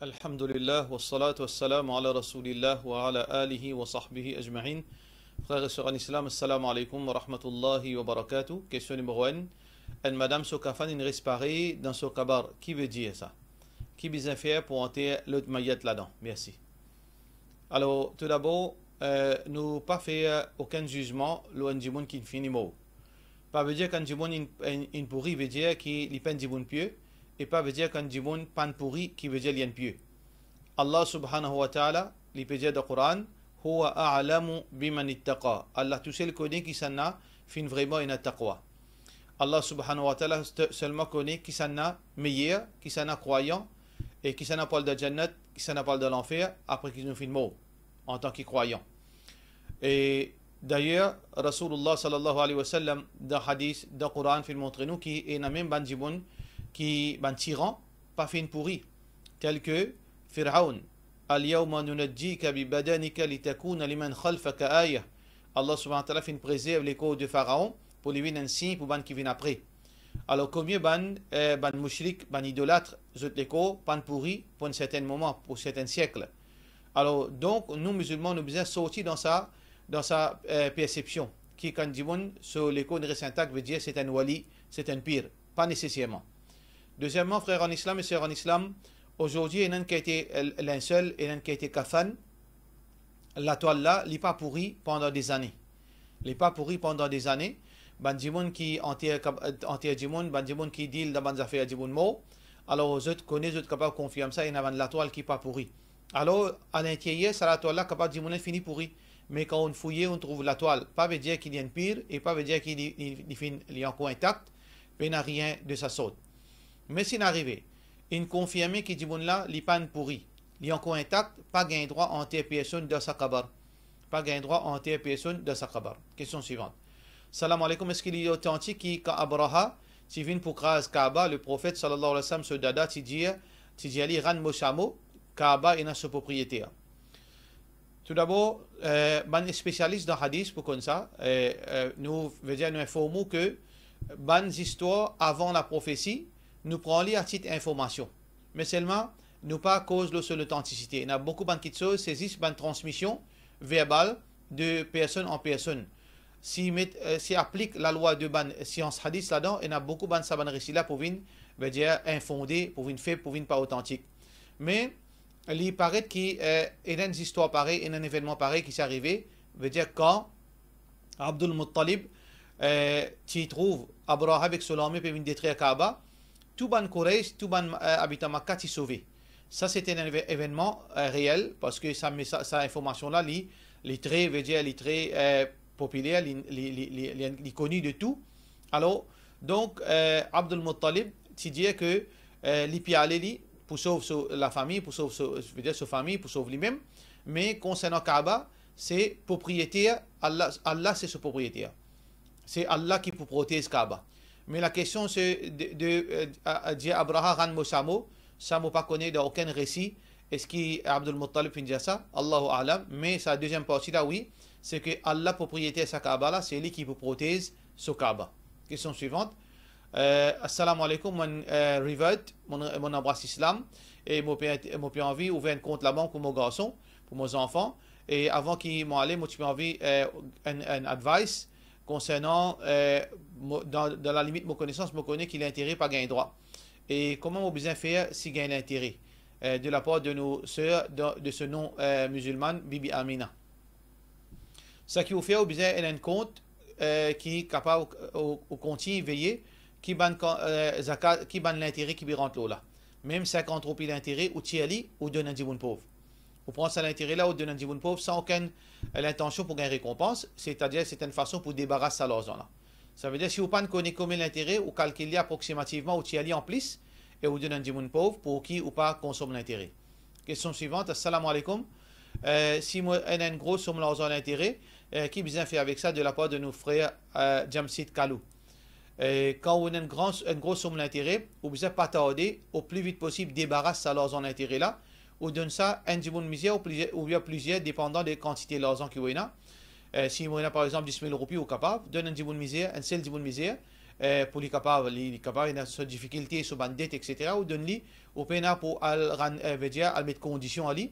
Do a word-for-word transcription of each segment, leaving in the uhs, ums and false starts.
Alhamdulillah, wassalatu wassalamu ala Rasoulillah wa ala alihi wa sahbihi ajmain. Frer e ser an Islam, assalamu alaikum wa rahmatullahi wa barakatuh. Kestion nimero enn, enn madam so kafan inn res pare dan so kabar, ki vedir sa? Ki bizin fer pou anter lot mayat ladan? Mersi. Alor, toudabor, eh, nou pa fer okenn zizman lor enn dimoun ki fini mor. Pa vedir kan dimoun inn, inn, inn pouri, vedir ki li pa enn dimoun pie, e pa vedir kan dimoun pa'nn pouri, ki vedir li enn pie. Allah subhanahu wa ta'ala, li pe dir dan Koran, "Huwa a'lamu biman ittaqa." Allah tousel kone kisannla finn vreman ena taqwa. Allah subhanahu wa ta'ala st-, selman kone kisannla meyer, kisannla krwayan, e kisannla pou al dan jannat, kisannla pou al dan lanfer, apre ki nou finn mor, antan ki krwayan. E dayer, Rasoulillah sallallahu alayhi wa sallam, dan hadis, dan Koran, finn montre nou ki ena mem bann dimoun ki, bann tiran, pa finn pouri, tel ki Firaon, "Al-yawma nunajjika bi badanika litakuna liman khalfaka aya." Allah subhanahu wa ta'ala finn prezerv lekor de Faraon pou li vinn enn sign pou bann ki vinn apre. Alor, komie bann, eh, bann moushrik, bann idolat, zot lekor pa'nn pouri pou enn sertenn moman, pou sertenn siek. Alor, donk, nou mizilman, nou bizin sorti dan sa, dan sa, eh, persepsion, ki kan dimoun so lekor inn res intak, vedir se enn wali, se enn pir. Pa neseserman. Dezieman, frer an Islam e ser an Islam, azordi, ena enn ki ete, eh, linsel, ena enn ki ete kafan, latwal la, li pa pouri pandan dezane. Li pa pouri pandan dezane. Bann dimoun ki anter, anter dimoun, bann dimoun ki dil dan bann zafer dimoun mor, alor zot kone, zot kapav konfirm sa, ena bann latwal ki pa pouri. Alor, alinteryer sa latwal la, kapav dimoun la fini pouri. Me kan ou fouye, ou trouv latwal, pa vedir ki li enn pir, e pa vedir ki li, li, li finn, li ankor intak, pena rien de sa sort. Me si inn arive, inn konfirme ki dimoun la, li pa'nn pouri, li ankor intak, pa gagn drwa anter personn dan sa kabar. Pa gagn drwa anter personn dan sa kabar. Kestion swivan. Salam aleykoum, eski li otantik ki kan Abraha ti vinn pou kraz Kaaba, Leprofet sallallahu alayhi wa sallam, so dada ti dir, ti dir li, "Rann mo samo, Kaaba ena so propriyeter"? Toudabor, eh, bann spesialis dan hadis pou konn sa, eh, eh, nou, vedir, nou inform ou ke bann zistwar avan laprofesi, nou pran li a tit informasion. Me selman, nou pa koz lor so lotantisite. Ena boukou bann kitsoz, se zis bann transmision verbal de personn an personn. Si met, eh, si aplik lalwa de bann sians hadis ladan, ena boukou bann sa bann resi la pou vinn, vedir, infonde, pou vinn feb, pou vinn pa otantik. Me li paret ki, eh, ena enn zistwar parey, ena enn evennman parey ki ti arive, vedir kan Abdul Muttalib, eh, ti trouv Abraha avek so larme pe vinn detrir Kaaba, tou bann Quraysh, tou bann, eh, abitan Makka ti sove. Sa se ti enn eve-, evennman, eh, reel, parski sa, me sa, sa informasion la, li, li tre, vedir, li tre, eh, popiler, li, li koni de tou. Alor, donk, eh, Abdul Muttalib ti dir ke, eh, li pe ale li pou sov so lafami, pou sov so, vedir so fami, pou sov limem. Me konsernan Kaaba, se propriyeter, Allah, Allah se so propriyeter. Se Allah ki pou protez Kaaba. Me lakestion se de, de, eh, a, a, dir Abraha rann mo samo, sa mo pa kone dan okenn resi, eski Abdul Muttalib finn dir sa? Allahu a'lam. Me sa deziem parti la, wi, se ke Allah propriyeter sa Kaaba la, se li ki pou protez so Kaaba. Kestion swivan. Eh, assalamu alaikum, mo, eh, revert, mo, mo anbras Islam, e mo pe, mo pe anvi ouver enn kont labank pou mo garson, pou mo zanfan. E avan ki mo ale, mo ti pe anvi, eh, enn, enn advice konsernan, eh, mo, dan, dan lalimit mo konesans, mo kone ki lintere pa gagn drwa. E kouma mo bizin fer si gagn lintere, eh, de lapar de nou ser, de, de so non, eh, mizilman, Bibi Amina? Seki ou fer, ou bizin ena enn kont, eh, ki kapav, ou, ou kontign veye ki bann kan, eh, zakat, ki bann lintere ki pe rant lor la. Mem sinkant roupi lintere, ou tir li, ou donn enn dimoun pov. Ou pran sa lintere la, ou donn enn dimoun pov, san okenn, eh, lintansion pou gagn rekonpans, setadir se enn fason pou debaras sa larzan la. Savedir, si ou pa'nn kone konbien lintere, ou kalkil li aproksimativman, ou tir li anplis, e ou donn enn dimoun pov pou ki ou pa konsom lintere. Kestion swivan, assalamu alaikum. Eh, si mo ena enn gro som larzan lintere, eh, ki bizin fer avek sa de lapar de nou frer, eh, Jamshid Kalou? Eh, kan ou ena enn gran, enn gro som lintere, ou bizin pa tarde, o pli vit posib, debaras sa larzan lintere la, ou donn sa enn dimoun mizer ou plizier, oubien plizier, depandan de kantite larzan ki ou ena. Eh, si ou ena, par exanp, dis mil roupi, ou kapav donn enn dimoun mizer, enn sel dimoun mizer, eh, pou li kapav, li, li kapav ena so difikilte, so bann det, et cetera, ou donn li, ou pena pou al rann, eh, vedir, al met kondision a li,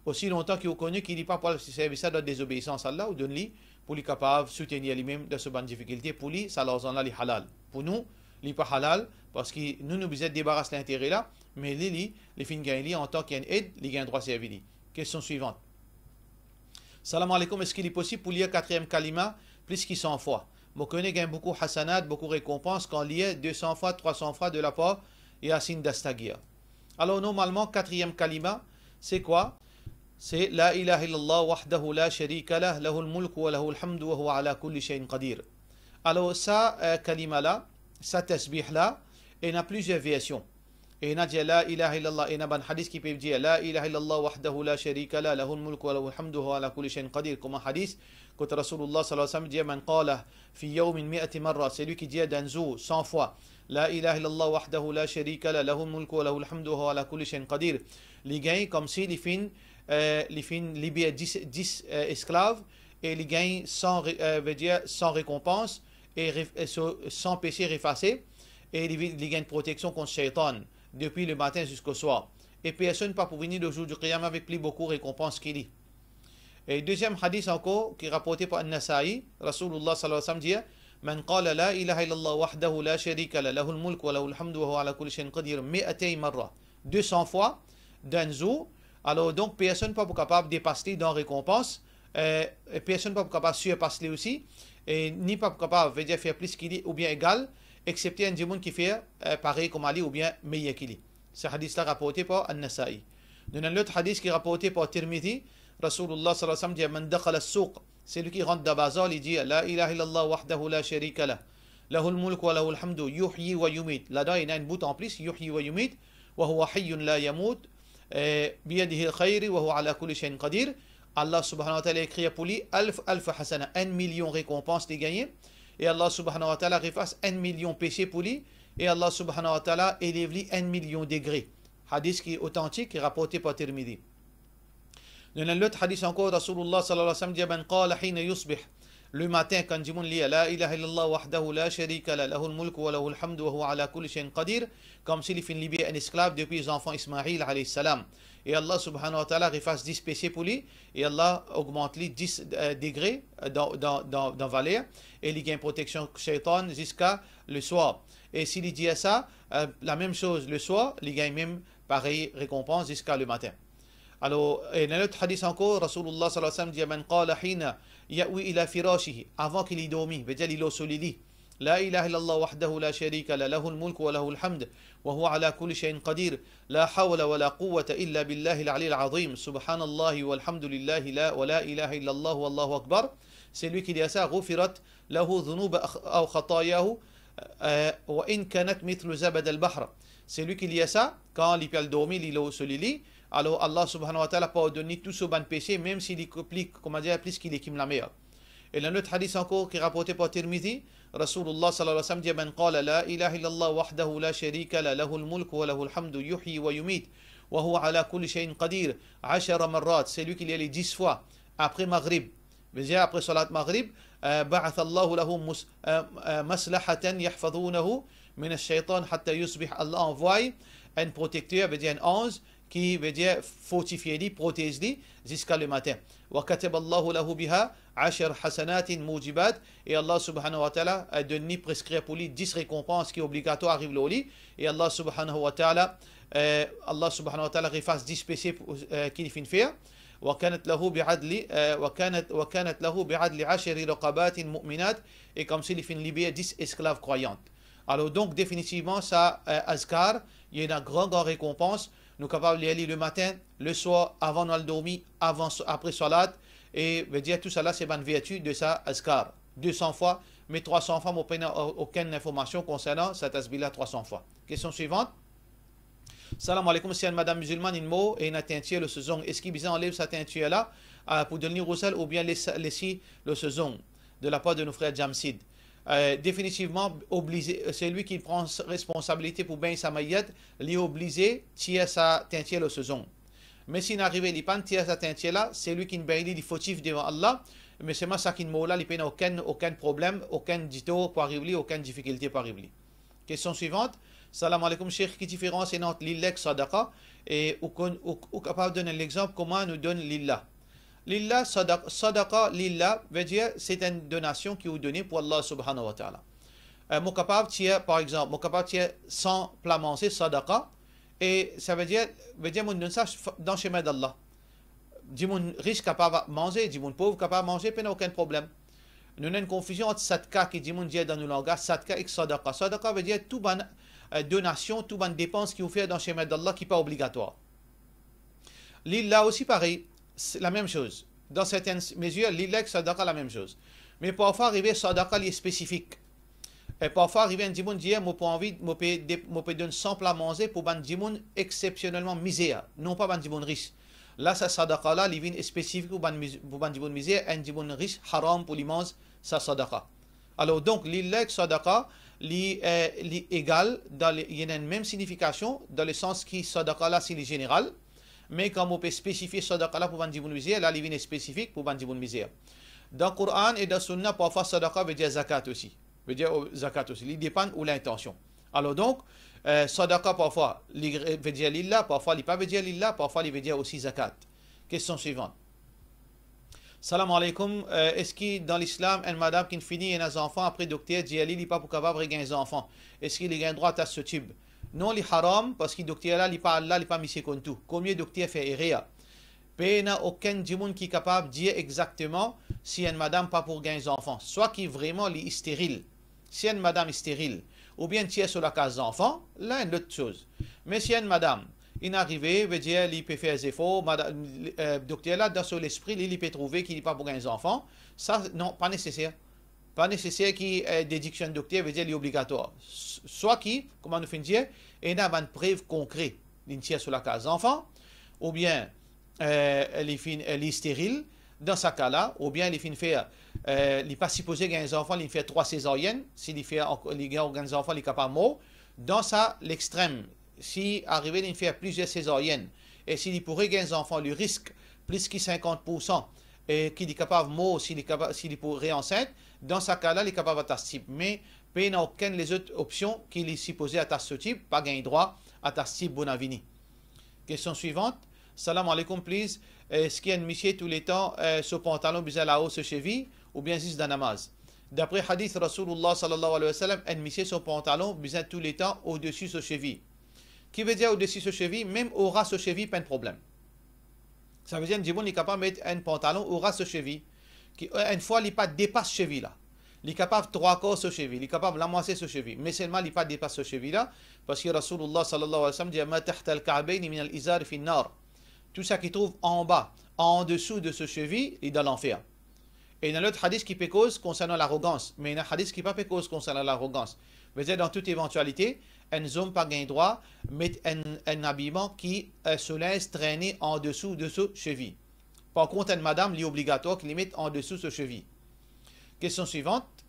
osi lontan ki ou kone ki li pa pou al servi sa dan dezobeisans Allah, ou donn li pou li kapav soutenir limem dan so bann difikilte, pou li, sa larzan la, li halal. Pou nou, li pa halal, parski nou, nou bizin debaras lintere la, me li, li, li finn gagn li antan ki enn ed, li gagn drwa servi li. Kestion swivan. Salam aleykoum, eski li posib pou lir katriyem kalima plis ki san fwa? Mo kone gagn boukou hasanat, boukou rekonpans kan lir de san fwa, trwa san fwa de lapar Yasin Dastagir. Alor, normalman, katriyem kalima, se kwa? Se la ilaha illallah wahdahu la sharika lah, lahul mulku wa lahul hamdu wa huwa ala kulli shay'in qadir. Alor, sa, eh, kalima la, sa tasbih la, ena plizier version. Ena dir la ilaha illallah, ena bann hadis ki pe dir la ilaha illallah wahdahu la sharika lah, lahul mulku wa lahul hamdu wa huwa ala kulli shay'in qadir. Kouma hadis kot Rasoulullah sallallahu alayhi wa sallam dir, "Man qala fi yawmin mi'ati marra", selwi ki dir dan enn zour san fwa, "La ilaha illallah wahdahu la sharika lah, lahul mulku wa lahul hamdu wa huwa ala kulli shay'in qadir", li gagn koumsi li finn, eh, li finn liber dis, dis, eh, esklav, e li gagn san re-, eh, vedir san rekonpans, e re-, e so, san pese efase, e li, li gagn proteksion kont Shaytan depi lematin ziska swar. E personn pa pou vini le zour di Qiyama avek pli boukou rekonpans ki li. E deziem hadis ankor, ki raporte par An-Nasa'i, Rasoulullah sallallahu alayhi wa sallam dir, "Man qala la ilaha illallah wahdahu la sharika lah, lahul mulku wa lahul hamdu wa huwa ala kulli shay'in qadir, mi'atay marra", de san fwa dan enn zour, alor donk personn pa pou kapav depas li dan rekonpans, eh, e personn pa pou kapav sirpas li osi, e ni pa pou kapav, vedir fer plis ki li oubien egal, exepte enn dimoun ki fer, eh, parey kouma li oubien meyer ki li. Sa hadis la raporte par An-Nasa'i. Nou ena enn lot hadis ki raporte par Tirmidhi, Rasoulullah sallallahu alayhi wa sallam dir, "Man dakhala as-souq", selwi ki rant dan bazar, li dir, "La ilaha illallah wahdahu la sharika lah, lahul mulku wa lahul hamdu, yuhyi wa yumit." Ladan, ena enn bout anplis, "yuhyi wa yumit, wa huwa hayyun la yamut, eh, biyadihil khayr, wa huwa ala kulli shay'in qadir." Allah subhanahu wa ta'ala ekrir pou li alf, alf hasana, enn milion rekonpans li gagne, e Allah subhanahu wa ta'ala efas enn milion pese pou li, e Allah subhanahu wa ta'ala elev li enn milion degre. Hadis ki otantik, ki raporte par Tirmidhi. Dan enn lot hadis ankor, Rasoulullah sallallahu alayhi wa sallam dir, "Man qala hina yusbih", lematin, kan dimoun lir, "La ilaha illallah wahdahu la sharika lah, lahul mulku wa lahul hamdu wa huwa ala kulli shay'in qadir", koumsi li finn liber enn esklav depi zanfan Ismail alayhi salam. E Allah subhanahu wa ta'ala efas dis pese pou li, e Allah ogmant li dis, eh, degre, eh, dan, dan, dan, dan valer, e li gagn proteksion Shaytan ziska le swar. E si li dir sa, eh, lamem soz le swar, li gagn mem parey rekonpans ziska lematin. Alor, ena enn lot hadis ankor, Rasoulullah sallallahu alayhi wa sallam dir, "Man qala hina ya'wi ila firashihi", avan ki li dormi, vedir li lor so lili, "La ilaha illallah wahdahu la sharika lah, lahul mulku wa lahul hamd, wa huwa ala kulli shay'in qadir, la hawla wa la quwwata illa billahil aliyyil azim, subhanallahi walhamdulillahi la, wa la ilaha illallah wallahu akbar." Selwi ki dir sa, "Ghufirat lahu dhunubu akh-, aw khatayahu, eh, wa in kanat mithlu zabadil bahr." Selwi ki lir sa, kan li pe al dormi, li lor so lili, alor Allah subhanahu wa ta'ala pardonn li tou so bann pese, mem si li pli, kouma dir, plis ki lekim lamer. E ena enn lot hadis ankor ki raporte par Tirmidhi, Rasoulullah sallallahu alayhi wa sallam dir, "Man qala la ilaha illallah wahdahu la sharika lah, lahul mulku wa lahul hamdu, yuhyi wa yumit, wa huwa ala kulli shay'in qadir, ashara marrat", selwi ki lir li dis fwa apre Maghrib, vedir apre salat Maghrib, eh, "ba'atha Allahu lahu mus-, eh, eh, maslahatan yahfazunahu minash shaytan hatta yusbih", Allah anvway enn protekter, vedir enn anz, ki vedir fortifie li, protez li ziska lematin. "Wa kataba Allahu lahu biha ashar hasanatin mujibat", e Allah subhanahu wa ta'ala, eh, donn li, preskrir pou li dis rekonpans ki obligatwar ariv lor li, e Allah subhanahu wa ta'ala, eh, Allah subhanahu wa ta'ala efas dis pese pou, eh, ki li finn fer. "Wa kanat lahu bi adli, eh, wa kanat, wa kanat lahu bi adli ashri raqabatin mu'minat", e koumsi li finn liber dis esklav krwayan. Alor donk, definitivman, sa, eh, azkar, li ena gran, gran rekonpans. Nou kapav lir li lematin, leswar, avan nou al dormi, avan, apre salat, e vedir tousala se bann verti de sa azkar. De san fwa, me trwa san fwa, mo pena o-, okenn linformasion konsernan sa tasbih la trwa san fwa. Kestion swivan. Salam aleykoum, si enn madam mizilmann inn mor e ena tintir lor so zong, eski bizin anlev sa tintir la, ah, pou donn li rousel oubien les, les li lor so zong, de lapar de nou frer Jamsid? Eh, definitivman, oblize, selwi ki pran s-, responsabilite pou begn sa mayet, li oblize tir sa tintir lor so zong. Me si inn arive li pa'nn tir sa tintir la, selwi ki'nn begn li, li fotif devan Allah, Me selman sa ki mor la, li pena okenn, okenn problem, okenn ditor pou ariv li, okenn difikilte pou ariv li. Kestion swivant. Salam aleykoum, Sheikh, ki diferans ena ant lillah ek sadaqa? E ou konn, ou, ou kapav donn enn lexanp kouma nou donn lillah? Lillah, sadaq-, sadaqa lillah, vedir se enn donasion ki ou done pou Allah subhanahu wa ta'ala. Eh, mo kapav tir, par exanp, mo kapav tir san pla manze sadaqa, e savedir, vedir mo donn sa f-, dan semin d'Allah. Dimoun ris kapav manze, dimoun pov kapav manze, pena okenn problem. Nou ena enn konfizion ant sadka ki dimoun dir dan nou langaz, sadka ek sadaqa. Sadaqa vedir tou bann, eh, donasion, tou bann depans ki ou fer dan semin d'Allah ki pa obligatwar. Lillah osi parey, se lamem soz. Dan sertenn mezir, lillah ek sadaqa lamem soz. Me parfwa arive sadaqa li spesifik. E parfwa arive enn dimoun dir, mo pou anvi, mo pe de-, mo pe donn san pla manze pou bann dimoun exsepsionelman mizer, non pa bann dimoun ris. La sa sadaqa la, li vinn spesifik pou bann miz-, pou bann dimoun mizer, enn dimoun ris, haram pou li manz sa sadaqa. Alor donk, lillah ek sadaqa, li, eh, li egal, dan le, li ena enn mem signifikasion, dan lesans ki sadaqa la, si li zeneral, me kan mo pe spesifie sadaqa la pou bann dimoun mizer, la li vinn spesifik pou bann dimoun mizer. Dan Koran e dan Sunna, parfwa sadaqa vedir zakat osi. Vedir, o, zakat osi. Li depann ou lintansion. Alor donk, eh, sadaqa parfwa, li re-, vedir lillah, parfwa li pa vedir lillah, parfwa li vedir osi zakat. Kestion swivant. Salam aleykoum, eh, eski dan Lislam, enn madam ki fini ena zanfan, apre dokter dir li, li pa pou kapav regagn zanfan, eski li gagn drwa atas so tib? Non, li haram, parski dokter la, li pa Allah, li pa misie konn tou. Komie dokter fer erer. Pena okenn dimoun ki kapav dir exakteman si enn madam pa pou gagn zanfan, swa ki vreman li steril. Si enn madam steril, oubien tir so lakaz zanfan, la enn lot soz. Me si enn madam, inn arive, vedir li pe fer zefor, mada-, eh, dokter la, dan so lespri, li, li pe trouve ki li pa pou gagn zanfan, sa, non, pa neseser. Pa neseser ki, eh, dediksion dokter vedir li obligatwar. S-, swa ki, kouma nou finn dir, ena bann prev konkre, li tir so lakaz zanfan, oubien, eh, li finn, eh, li steril, dan sa ka la, oubien li finn fer, eh, li pa sipoze gagn zanfan, li fer trwa sezaryenn, si li fer ank-, li gagn, gagn zanfan, li kapav mor, dan sa lextrem, si arive li fer plizier sezaryenn, e si li pou regagn zanfan, li risk plis ki sinkant poursan, e ki li kapav mor, si li kapa-, si li pou reansint, dan sa ka la, li kapav atas tib. Me pena okenn lezot opsion ki li sipoze atas so tib, pa gagn drwa atas tib, bonavini. Kestion swivant. Salam aleykoum, please. Eski enn misie touletan, eh, so pantalon bizin lao so sevi oubien zis dan namaz? Dapre hadis Rasoulullah sallallahu alayhi wa sallam, enn misie so pantalon bizin touletan odesi so sevi. Ki vedir odesi so sevi? Mem oras so sevi, pa enn problem. Savedir enn dimoun li kapav met enn pantalon oras so sevi. Ki, eh, enn fwa li pa depas sevi la. Li kapav trwa kar so sevi, li kapav lamwatie so sevi, me selman li pa depas so sevi la, parski Rasoulullah sallallahu alayhi wa sallam dir, "Ma tahta al-ka'bayni min al-izar fi an-nar." Tou sa ki trouv anba, andesou de so sevi, li dan lanfer. E ena lot hadis ki pe koz konsernan larogans, me ena hadis ki pa pe koz konsernan larogans. Vedir, dan tout evantialite, enn zom pa gagn drwa met enn, enn abiman ki, eh, so linz trene andesou de so sevi. Par kont, enn madam, li obligatwar ki li met andesou so sevi. Kestion swivant.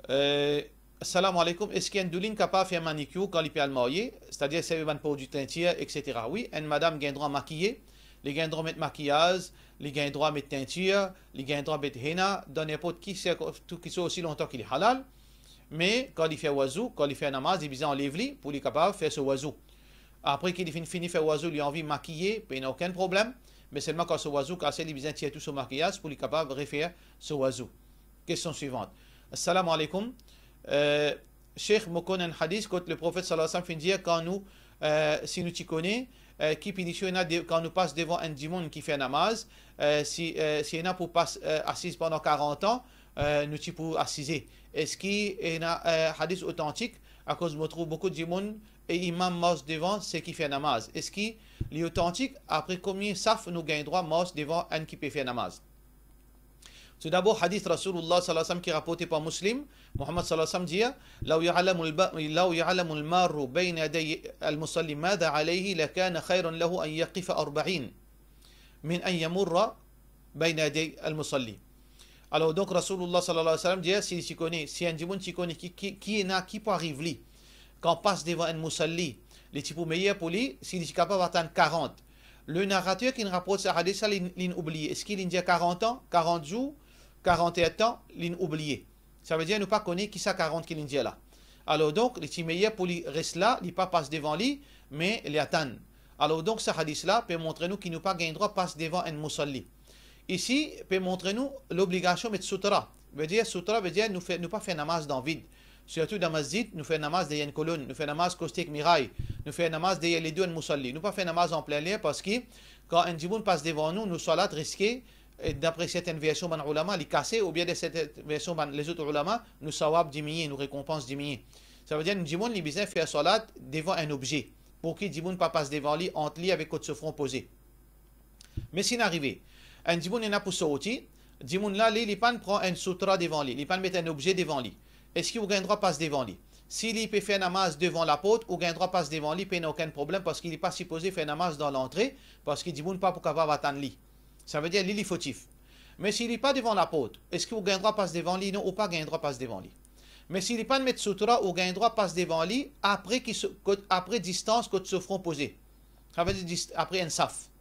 Eh, salam aleykoum, eski enn doulin kapav fer manikir kan li pe al marye, setadir servi bann prodwi tintir, et cetera? Wi, enn madam gagn drwa makiye, li gagn drwa met makiyaz, li gagn drwa met tintir, li gagn drwa met hena, dan ninport ki sirk-, tou ki so, osi lontan ki li halal. Me kan li fer wazou, kan li fer namaz, li bizin anlev li pou li kapav fer so wazou. Apre ki li finn fini fer wazou, li anvi makiye, pena okenn problem. Me selman kan so wazou kase, li bizin tir tou so makiyaz pou li kapav refer so wazou. Kestion swivant. Salam aleykoum. Eh, Sheikh, mo konn enn hadis kot Leprofet sallallahu alayhi wa sallam finn dir, kan nou, eh, si nou ti kone, eh, ki pinision ena de, kan nou pas devan enn dimoun ki fer namaz, eh, si, eh, si ena pou pas, eh, asiz pandan karant an, eh, nou ti pou asize. Eski ena, eh, hadis otantik? Akoz mo trouv boukou dimoun e imam mars devan seki fer namaz. Eski li otantik? Apre konbien saf nou gagn drwa mars devan enn ki pe fer namaz? Toudabor, hadis Rasoulullah sallallahu alayhi wa sallam ki raporte par Muslim, Muhammad sallallahu alayhi wa sallam dir, "Law ya'lamul ba-, law ya'lamul marru bayna yaday al-musalli madha alayhi lakana khayran lahu an yaqifa arba'in min an yamurra bayna yaday al-musalli." Alor, donk, Rasoulullah sallallahu alayhi wa sallam dir, si li ti kone, si enn dimoun ti kone ki, ki, ki ena, ki pou ariv li, kan pas devan enn musalli, li ti pou meyer pou li, si li ti kapav atann karant, Le narater ki inn raport sa hadis la, li, li inn oubliye. Eski li inn dir karant an, karant zour, karant erdtan, li inn oubliye. Savedir nou pa kone ki sa karant ki li inn dir la. Alor donk, li ti meyer pou li res la, li pa pas devan li, me li atann. Alor donk, sa hadis la pe montre nou ki nou pa gagn drwa pas devan enn musalli. Isi, pe montre nou lobligasion met soutra. Vedir, soutra vedir nou fer, nou pa fer namaz dan vid. Sirtou dan masjid, nou fer namaz deryer enn kolonn, nou fer namaz koste ek miray, nou fer namaz deryer ledo enn musalli. Nou pa fer namaz an plin ler, parski kan enn dimoun pas devan nou, nou swalat riske, e dapre sertenn version bann oulama, li kase, oubien dan sertenn version bann lezot oulama, nou sawab diminie, nou rekonpans diminie. Savedir enn dimoun, li bizin fer swalat devan enn obze, pou ki dimoun pa pas devan li, ant li avek kot so fron poze. Me si inn arive, enn dimoun ena pou sorti, dimoun la, li, li pa'nn pran enn soutra devan li, li pa'nn met enn obze devan li. Eski ou gagn drwa pas devan li? Si li pe fer namaz devan laport, ou gagn drwa pas devan li, pena okenn problem, parski li pa sipoze fer namaz dan lantre, parski dimoun pa pou kapav atann li. Savedir li, li fotif. Me si li pa devan laport, eski ou gagn drwa pas devan li? Non, ou pa gagn drwa pas devan li. Me si li pa'nn met soutra, ou gagn drwa pas devan li apre ki so-, kot, apre distans kot so fron poze. Savedir dist-, apre enn saf.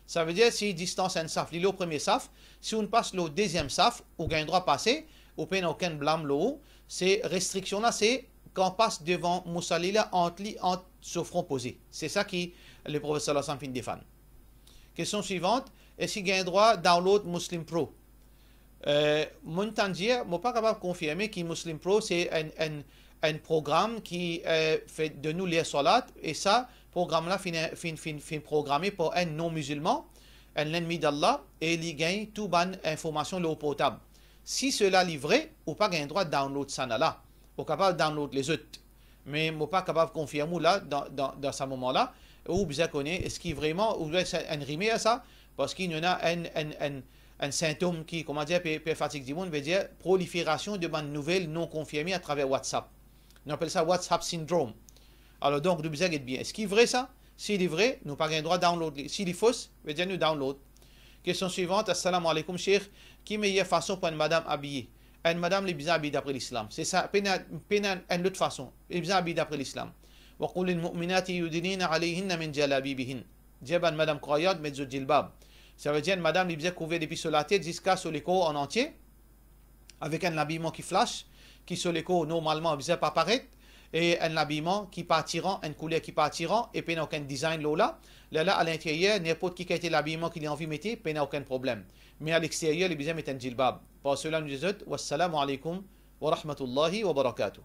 Savedir si distans enn saf, li lor premie saf, si ou'nn pas lor deziem saf, ou gagn drwa pase, ou pena okenn blam lor ou. Se restriksion la, se kan pas devan musalli la, ant li, ant so fron poze. Se sa ki Leprofet sallallahu alayhi wa sallam finn defann. Kestion swivant, eski gagn drwa download Muslim Pro? Eh, mo'nn tann dir, mo pa kapav konfirme ki Muslim Pro se enn, enn, enn program ki, eh, fer donn nou ler swalat, e sa program la finn, finn, finn, finn programe par enn non-mizilman, enn lennmi d'Allah, e li gagn tou bann informasion lor portab. Si sela li vre, ou pa gagn drwa download sa la. Ou kapav download lezot. Me mo pa kapav konfirm ou la, dan, dan, dan sa moman la. Ou bizin kone, eski vreman, oubien se enn rimer sa, parski nou ena enn, enn, enn, enn sintom ki, kouma dir, pe, pe fatig dimoun, vedir proliferasion de bann nouvel non konfirme atraver WhatsApp. Nou apel sa WhatsApp syndrome. Alor donk, nou bizin get bien. Eski vre sa? Si li vre, nou pa gagn drwa download li. Si li fos, vedir nou download. Kestion swivant, Assalamu alaikum, Sheikh. Ki meyer fason pou enn madam abiye? Enn madam, li bizin abiye dapre Lislam. Se sa, pena, pena enn lot fason. Li bizin abiye dapre Lislam. Wa qul lil mu'minati yudnina alayhinna min jalabibihin. Dir bann madam krwayan met zot jilbab. Savedir enn madam, li bizin kouver depi so latet ziska so lekor an antie, avek enn labiyman ki flash, ki so lekor normalman bizin pa paret, e enn labiyman ki pa atiran, enn kouler ki pa atiran, e pena okenn design lor la. Lerla, a linteryer, ninport ki kalite labiyman ki li anvi mete, pena okenn problem. Me a lexteryer, li bizin met enn jilbab. Par sela, nou dir zot, wassalamu alaikum wa rahmatullahi wa barakatuh.